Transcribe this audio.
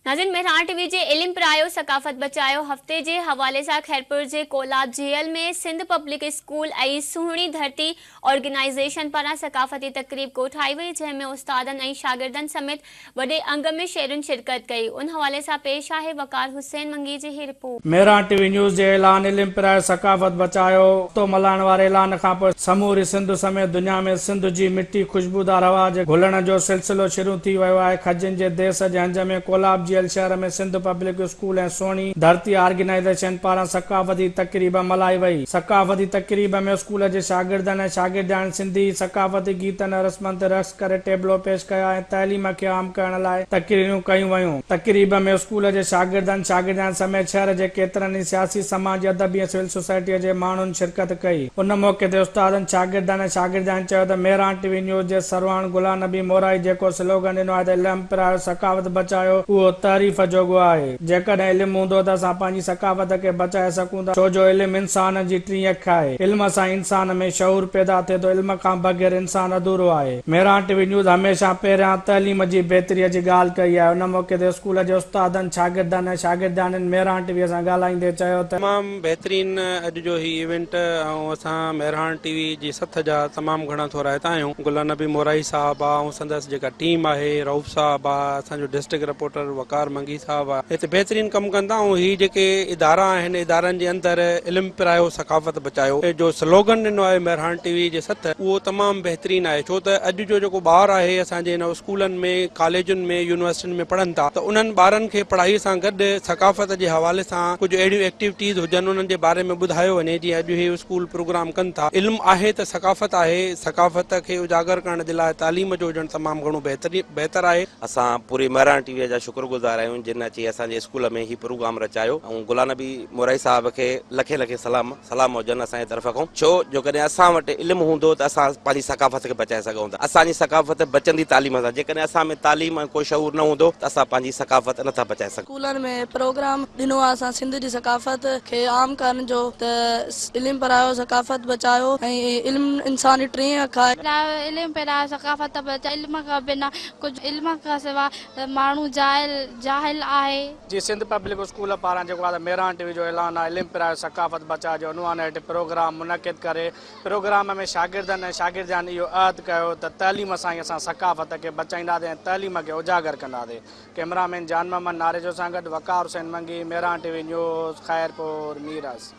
ناظرين مهراڻ ٽي وي جي علم پرايو ثقافت بچايو هفتي جي حوالي سان خيرپور جي Kolab jail ۾ Sindh public school ۽ سهڻي ڌرتي آرگنائيزيشن پاران ثقافتي تقريب ڪوٺائي وئي جنهن ۾ استادن ۽ شاگردن سميت وڏي انگ ۾ شهرين شرڪت ڪئي ان حوالي سان پيش آهي وقار حسين منگي جي هي رپورٽ. مهراڻ ٽي وي نيوز جي اعلان علم پرايو ثقافت بچايو هفتو ملهائڻ واري اعلان کانپوء سموري سنڌ سميت دنيا ۾ سنڌ جي مٽي خوشبودار هوا جي گهلڻ جو سلسلو شروع ٿي ويو آهي. کجين جي ديس جي هنج ۾ ڪولاب جيل شهر ۾ سنڌ پبلڪ اسڪول ۽ سهڻي ڌرتي آرگنائيزيشن پاران ثقافتي تقريب ملهائي وئي. ثقافتي تقريب ۾ اسڪول جي شاگردن ۽ شاگردياڻين سنڌي ثقافتي گيتن ۽ رسمن تي رقص ڪري ٽيبلو پيش ڪيا ۽ تعليم کي عام ڪرڻ لاء تقريرون ڪيون ويون. تقريب ۾ اسڪول جي شاگردن، شاگردياڻين سميت شهر جي ڪيترن ئي سياسي، سماجي، ادبي ۽ سول سوسائٽيء جي ماڻهن شرڪت ڪئي. ان موقعي تي استادن، شاگردن ۽ شاگردياڻين چيو ته مهراڻ ٽي وي نيوز جي سرواڻ غلام نبي مورائي جيڪو سلوگن ڏنو آهي ته علم پرايو ثقافت بچايو اهو تعريف جوڳو آهي. جيڪڏهن علم هوندو ته اسان پنهنجي ثقافت کي بچائي سگهون ٿا ڇو جو علم انسان جي ٽين اک آهي. علم سان انسان ۾ شعور پيدا ٿئي ٿو علم کان بغير انسان اڌورو آهي. مهراڻ ٽي وي نيوز هميشه پهريان تعليم جي بهتري جي ڳالهه ڪئي آهي. ان موقعي تي اسڪول جي استادن، شاگردن ۽ شاگردياڻين مهراڻ ٽي وي سان ڳالهائيندي چيو ته. تمام بهترين اڄ جو هي ايونٽ ۽ اسان مهراڻ ٽي وي جي سٿ جا تمام گهڻا ٿورائتا آهيون غلام نبي مورائي صاحب آ ۽ سندس جيڪا ٽيم آهي رئوف صاحب آ اسان جو ڊسٽرڪٽ رپورٽر وقار منگي صاحب آ هتي بهترين ڪم ڪن ٿا ۽ هي جيڪي ادارا آهن ادارن جي اندر علم پرايو ثقافت بچايو جو سلوگن ڏنو آهي مهراڻ ٽي وي جي سٿ اهو تمام بهترين آهي ڇو ته اڄ جو جيڪو ٻار آهي اسان جي هن اسڪولن ۾ ڪاليجن ۾ يونيورسٽين ۾ پڙهن ٿا ته انهن ٻارن کي پڙهائي سان گڏ ثقافت جي حوالي سان ڪجهه اهڙيون ايڪٽيوٽيز هجن انهن جي باري ۾ ٻڌايو وڃي جيئن اڄ هي اسڪول پروگرام ڪن ٿا علم آهي ته ثقافت آهي ثقافت کي اجاگر ڪرڻ جي لاء تعليم جو هجڻ تمام گهڻو بهتر آهي. اسان پوري مهراڻ ٽي وي جا شڪر گذار آهيون جن اچي اسان جي اسڪول ۾ هي پروگرام رچايو ۽ غلام نبي مورائي صاحب کي لکين لکين سلام. سلام هجن اسان جي طرف کان ڇو جو ڪڏهن اسان وٽ علم هوندو ته اسان پنهنجي ثقافت کي بچائي سگهون ٿا اسان جي ثقافت بچندي تعليم سان جيڪڏهن اسان ۾ تعليم ۽ ڪو شعور نه هوندو ته اسان پنهنجي ثقافت نه ٿا بچائي سگهون. اسڪولن ۾ پروگرام ڏنو آ اسان سنڌ جي ثقافت کي عام ڪرڻ جو ته علم پرايو ثقافت بچايو ۽ علم انسان جي ٽين اک آهي. پرايو علم پرايو ثقافت بچايو علم کان بنا ڪجهه علم کان سوا ماڻهو جاهل جاهل آهي. جي سنڌ پبلڪ اسڪول پاران جيڪو آهي ته مهراڻ ٽي وي جو اعلان آهي علم پرايو ثقافت بچاء جي عنوان هيٺ پروگرام منعقد ڪري پروگرام ۾ شاگردن ۽ شاگردياڻين اهو عهد ڪيو ته تعليم سان ئي اسان ثقافت کي بچائينداسين ۽ تعليم کي اجاگر ڪنداسين ڪئميرا مين جان محمد ناريجو سان گڏ Waqar Hussain Mangi Mehran T V news Khairpur Mirs.